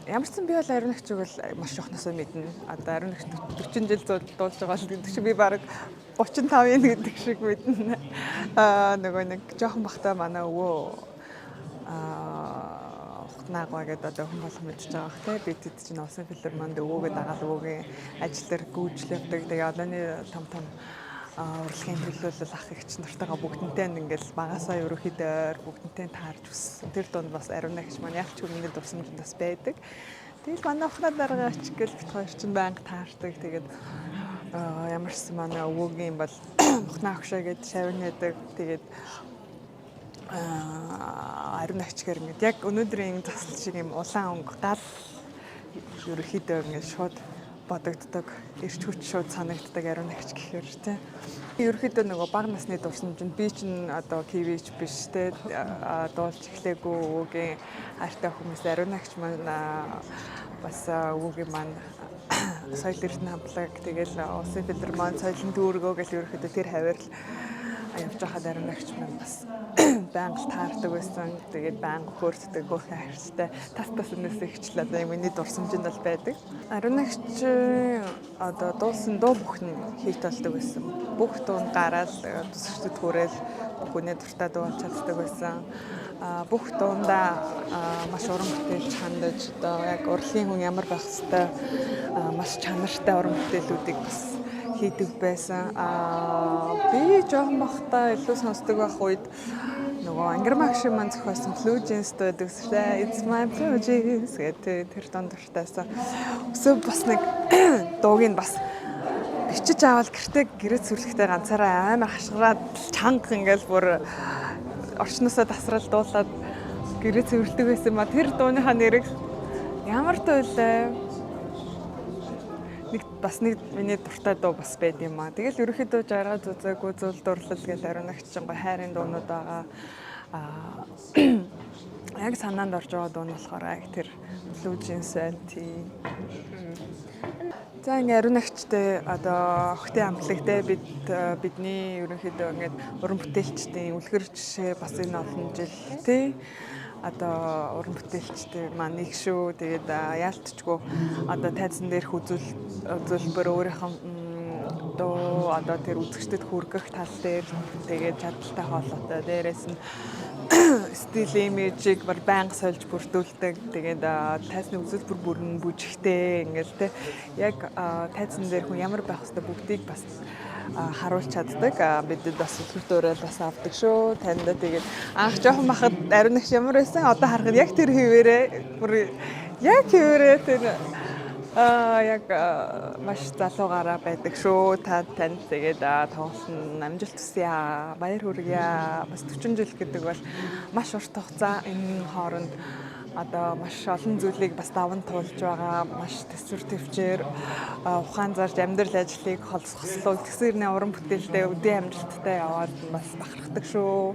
Ямар ч сан би бол Ариун агчиг бол маш жоохносоо мэднэ. Одоо Ариун агч 40 жил дуулж байгаа л гэдэг шиг би бараг 35 гэдэг шиг мэднэ. Нөгөө нэг жоохон бахта манай өвөө Ухнаагва гэдэг одоо хүн болгон мэдчихэж байгаа бах те. Би тэд чинь Улсын филармонд өвөөгөө дагаал өвөөгийн ажил дээр гүйжил явдаг. Тэгээ одооны том том урлагийн төлөөлөл ах эгч нартайгаа бүгдэнтэй ингээл багасаа ерөөхдөө ойр бүгдэнтэй таарч өссөн. Тэр дунд бас Ариун агч маань яг ч миний дурсамжинд бас байдаг. Тэгэл манай ухнаа дарга ач гэл бит хоёр чинь байнга таардаг. Тэгээд ямар ч манай өвөөгийн бол ухнаа агшаа гэд шавин гэдэг. Тэгээд Ариун агчгаар ингээд яг өнөөдрийн засал шиг юм улаан өнгө гал ерөөхдөө ингээд шууд бодогддог, эрч хүч шууд санагддаг Ариун агч гэхээр тий. Ерөөхдөө нөгөө бага насны дурсамжинд би чинь одоо кивич биш те, дуулж эхлээгүй өвөөгийн хайртай хүмүүс Ариун агч маань бас өвөөгийн маань соёл эрдэнэ хамтлаг, тэгэл Улсын филармони, соёлын дүүргөө гэл ерөөхдөө тэр хаваар л явж байхад Ариун агч маань бас байнга л таардаг байсан. Тэгээд байнга хөөрддөг, хөөрхөн хайрцтай. Тас тас өнөөс ихчлээ одоо миний дурсамжинд бол байдаг. Ариун агч одоо дуулсан дуу бүх нь хит болдог байсан. Бүх дуу нь гараал үзэгчдэд хүрээл бүх үнэ дуртай дуу болж чаддаг байсан. Бүх дуундаа маш уран бүтээлч хандаж, одоо яг урлагийн хүн ямар байх ёстой маш чанартай уран бүтээлүүдийг бас хийдэг байсан. Би жоохон бахта илүү сонсдог байх үед нөгөө Ангирмаг шиг маань зохиосон Blue Jeans байдаг шээ. It's my blue jeans гэдэг тэр дунд дуртайсан. Өсөө бас нэг дууг нь бас бичиж аваад гэртээ гэрээ цэвэрлэхдээ ганцаараа амар хашгираад чанга ингээл бүр орчноосоо тасрал дуулаад гэрээ цэвэрлдэг байсан ба тэр дууныхаа нэрийг ямар дуу вэ? Нэг бас нэг миний дуртай дуу бас байд юм аа. Тэгэл ерөөхдөө жаргал зүзээгүй зүйл дурлал гэл Ариун агч гой хайрын дуунууд байгаа. Яг санаанд орж байгаа дуу нь болохоор яг тэр Blue Jeans байна тий. За, ингээ Ариун агчтай одоо охтын хамтлагтай бид бидний ерөнхийдөө ингээд уран бүтээлчдийн үлгэр жишээ бас энэ олон жил тий одоо уран бүтээлчдийн маань нэг шүү. Тэгээд яалтчгүй одоо тайзан дээрх үзүүлбэр, өөрийнхөө дуу одоо тэр үзэгчдэд хүргэх тал дээр тэгээд чадaltaй хоолойтой. Дээрээс нь стил имижийг бар байнга сольж бүрдүүлдэг. Тэгээд тайзны үзүүлбэр бүрэн бүжигтэй ингээл те яг тайзан дээр хүн ямар байх хэвээр бүгдийг бас харуулж чаддаг. Бидэд бас үлгэр дуурайл бас авдаг шүү. Танд тэгээд анх жоохон бахад Ариун агч ямар байсан, одоо харахад яг тэр хэвээрээ, бүр яг хэвээрээ тэр яг маш залуугаараа байдаг шүү. Та танд тэгээд тоглолт нь амжилт хүсье. Баяр хүргье. Бас 40 жил гэдэг бол маш урт хугацаа. Энэ хооронд одоо маш олон зүйлийг бас даван туулж байгаа. Маш төсвөр төвчээр ухаан зарж амьдрал ажлыг хослуул тэгсэрний уран бүтээлдээ өдийн амжилттай яваад бас бахархдаг шүү.